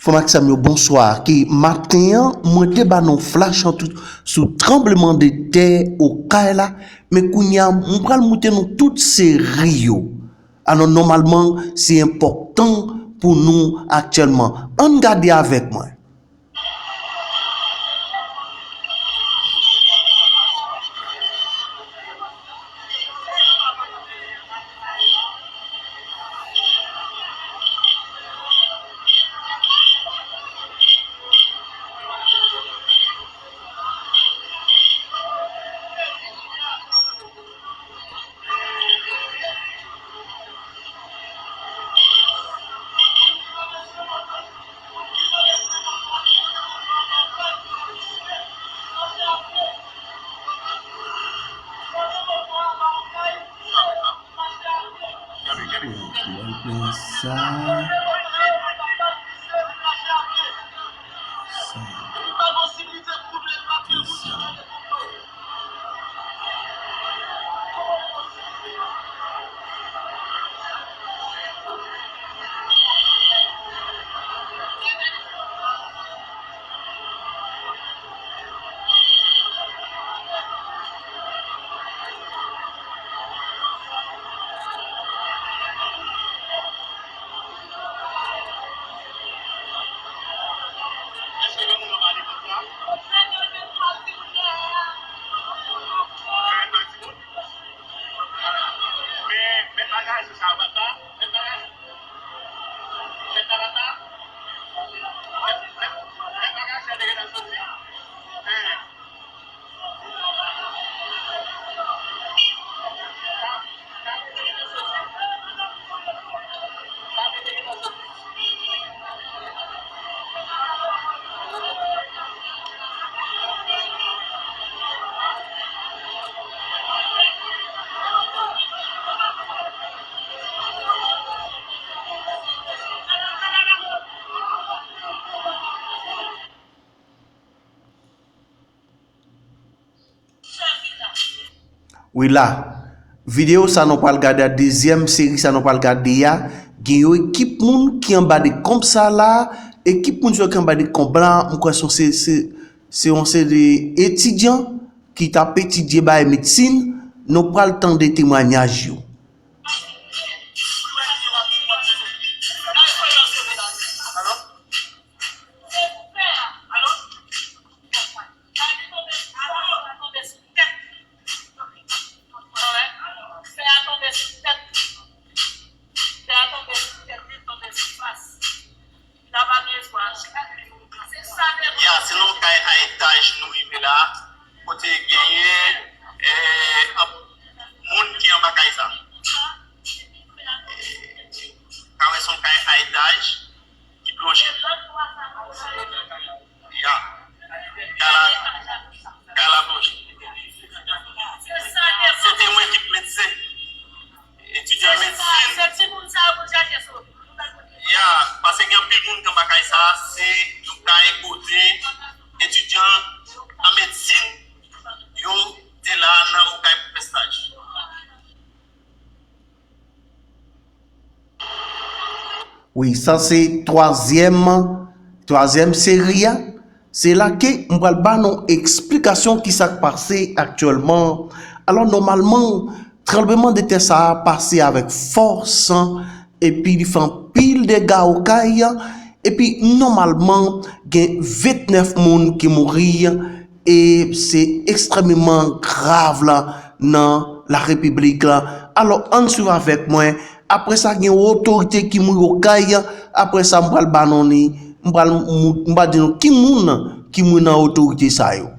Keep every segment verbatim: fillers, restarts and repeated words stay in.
Frè m ak sè m yo, bonswa. Ki maten an, mwen te ba nou flash an tou sou tranblemanntè Okay la, men kounye a, m pral montre nou tout seri yo. Alò, nòmalman, se enpòtan pou nou aktyèlman. Ann gade avèk mwen. Sa. Sa. Sa. Men, men bagay se sa, w ap la. Men bagay. Men bagay sa te gentan soti. Men. Wi la, videyo sa nou pral gade a, dezyèm seri sa nou pral gade a, gen yon ekip moun ki anba de konb sa la, ekip moun sa yo ki anba de konb la, m kwè se, se, se, se yon seri de etidyan ki t ap etidye bay medsin, nou pral tande temwayaj yo. Ya, se nan yon kay a etaj nou rive la, kote genyen, eh, anp-, moun ki anba kay sa. Eh, ka wè se yon kay a etaj ki ploje. Ya. Kay la, kay la ploje. Se te yon ekip medsen. Etidyan medsin. Ya, paske gen anpil moun ki anba kay sa, se yon kay kote etidyan an medsin yo te la nan yon kay pou fè staj. Wi, sa se twazyèm, twazyèm seri a. Se la ke m pral ba nou eksplikasyon ki sa k pase aktyèlman. Alò, nòmalman, tranblemanntè sa a pase avèk fòs, epi li fè anpil dega Okay, epi nòmalman, gen vennèf moun ki mouri, e se ekstrèmeman grav la nan la Repiblik la. Alò, ann swiv avèk mwen. Apre sa, gen yon otorite ki mouri Okay. Apre sa, m pral ba nou li, m pral, m pral di nou ki moun ki mouri nan otorite sa yo.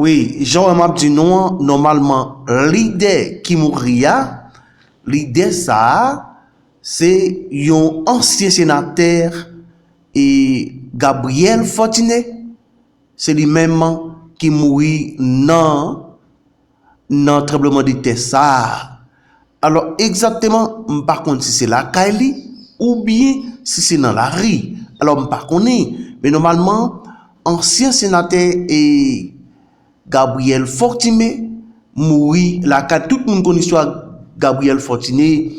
Wi, jan w wè m ap di nou an, nòmalman, lidè ki mouri a, lidè sa a, se yon ansyen senatè, e Gabriel Fortuné, se li menm ki mouri nan, nan tranblemanntè sa a. Alò, egzakteman, m pa konn si se lakay li oubyen si se nan lari. Alò, m pa konnen. Men nòmalman, ansyen senatè e Gabriel Fortuné mouri lakay. Tout moun konn istwa Gabriel Fortuné.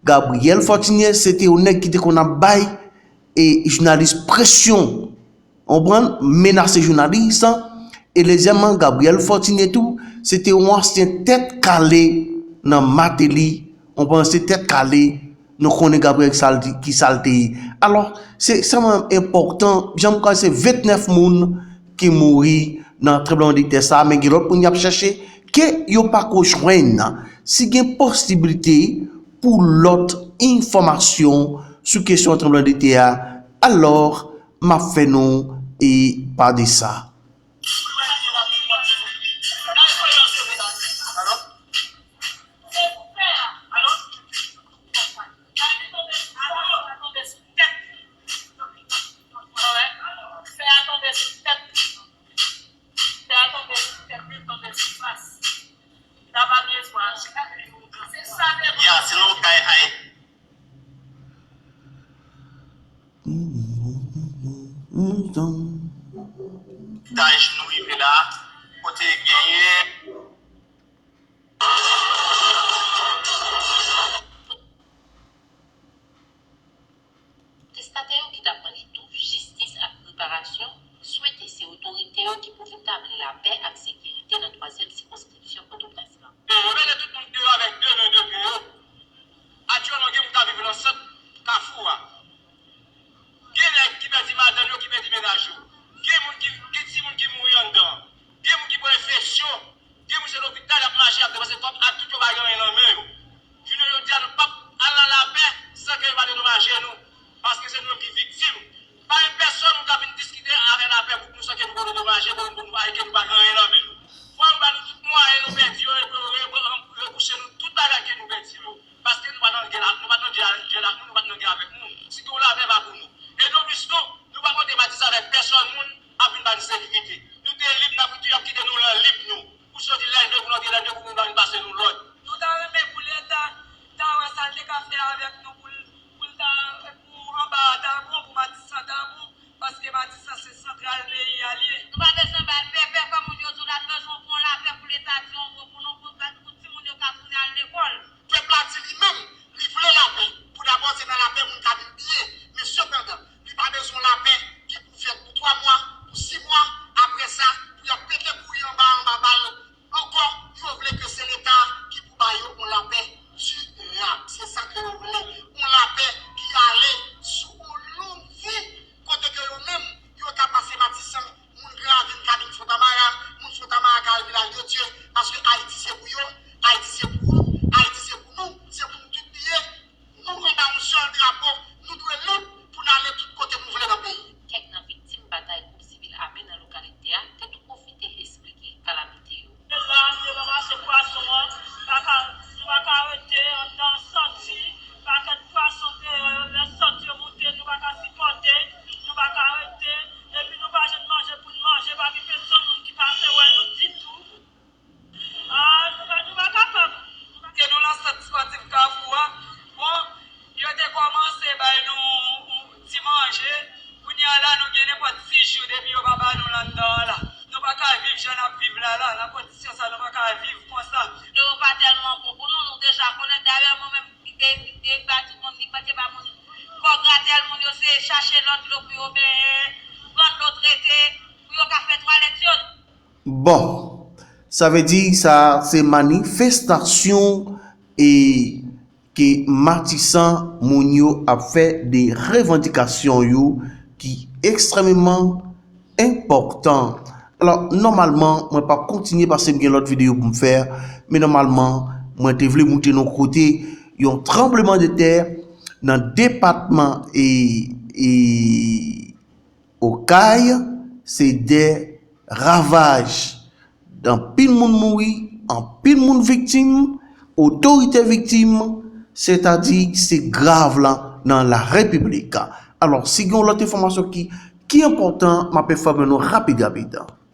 Gabriel Fortuné, se te yon nèg ki te konn ap bay e jounalis presyon. Konprann? Menase jounalis. E dezyèmman, Gabriel Fortuné tou, se te yon ansyen tèt kale nan Mateli. Konprann? Se tèt kale, nou konnen Gabriel ki sa l te ye. Alò, se ekstrèmman enpòtan, jan m kwè se vennèf moun ki mouri nan tranblemanntè sa a, men gen lòt moun y ap chèche ke yo pako jwenn. Si gen posiblite pou lòt enfòmasyon sou kesyon tranblemanntè a, alò, m ap fè nou e pa de sa. Ya, se nan yon kay ay. Taj nou rive la, kote genyen. Testatè yo ki t ap mande tou jistis ak reparasyon swete se otorite yo ki pou vin tabli lapè ak sekirite nan twazyèm sikonskripsyon Pòtoprens lan. E yo mete tout moun deyò avèk de men, de pye yo. Aktyèlman, gen moun k ap viv nan sant Kafou a. Gen nèg ki pèdi madanm yo, ki pèdi mennaj yo. Gen moun ki, gen timoun ki mouri anndan. Gen moun ki pran enfeksyon. Gen moun se lopital y ap mache, y ap depanse kòb ak tout yo pa gen anyen nan men yo. Jounen jodi a, nou p ap al nan lapè san ke yo pa dedomaje nou. Paske se nou menm ki viktim. Pa gen pèsonn nou ka vin diskite afè lapè pou nou san ke nou pa dedomaje, pou nou, pou nou pa, ke nou pa gen anyen nan men nou. Fò yo ba nou tout mwayen nou pèdi yo, epi yo re-, re-, rebouche nou tout bagay ke nou pèdi yo. Paske nou pa t nan gè la, nou pa t nan gè, gè la, nou pa t nan gè avèk moun. Si gen yon lapè, pa pou nou. E doplis tou, nou pa konte Matisan avèk pèsonn moun ap vin ba nou sekirite. Nou te lib, n ap, y ap kite nou lan lib nou. Pou soti lè l vle, pou n antre lè l vle, pou moun pa vin pase nou lòd. Nou ta renmen pou Leta ta wè sa l te ka fè avèk nou, pou l, pou l ta, pou anba a ta bon, pou Matisan ta bon, paske Matisan se santral peyi a l ye. Nou pa bezwen bay pèpè, kòm moun yo di w la, bezwen pran lapè pou Leta di yon mo pou nou, pou, pou timoun yo ka tounen al lekòl. Pèp la di li menm, li vle lapè. Pou dabò, se nan lapè moun ka viv byen. Men sepandan, li pa bezwen lapè ki pou fèt pou twa mwa, pou sis mwa. Apre sa, pou y ap pete kouri anba, anba bal ankò. Yo vle ke se Leta ki pou ba yo yon lapè dirab. Se sa ke yo vle. Yon lapè ki ale sou yon long vi, kote ke yo menm, yo ka pase Matisan, moun Gran Ravin ka vin Fontamara, moun Fontamara ka al Vilaj de Dye, paske Ayiti se pou yo, Ayiti se pou ou, Ayiti se pou nou, se pou nou tout li ye. Nou anba yon sèl drapo, nou dwe lib pou n ale tout kote nou vle nan peyi. Kèk nan viktim batay gwoup sivil ame nan lokalite a te tou pwofite esplike kalamite yo. Lè m te ranmase pwason an, pa ka, nou pa ka rete anndan, sòti, pakèt pwason deyò yo, lè sòt yo moute, nou pa ka sipòte, nou pa ka rete, epi nou pa jwenn manje pou n manje, pa gen pèsonn moun ki pase wè nou ditou. Ah, nou pa, nou pa kapab. E nou lan sant espòtif Kafou a. Bon, yo te kòmanse bay nou ti manje. Kounye a la, nou gen nenpòt sis jou depi yo pa ba nou l anndan an la. Nou pa ka viv jan n ap viv la la. Nan kondisyon sa, nou pa ka viv konsa. Yo pa tèlman bon pou nou, nou deja konnen. Dayè, mwen menm, li te, li te ba tout moun, li pa te ba moun kò gratèl moun yo, se chache lòt dlo pou yo benyen, vann dlo trete, pou yo ka fè twalèt yo. Bon, sa vle di sa se manifestasyon e ke Matisan moun yo ap fè de revandikasyon yo ki ekstrèmeman enpòtan. Alò, nòmalman, mwen p ap kontinye paske m gen lòt videyo pou m fè, men nòmalman, mwen te vle montre nou kote yon tranblemanntè nan depatman e, e Okay, se de ravaj, Anpil moun mouri, anpil moun viktim, otorite viktim, sètadi se grav la nan la repiblik. Alò, si gen yon lòt enfòmasyon ki, ki enpòtan, m ap enfòme nou rapid, rapid.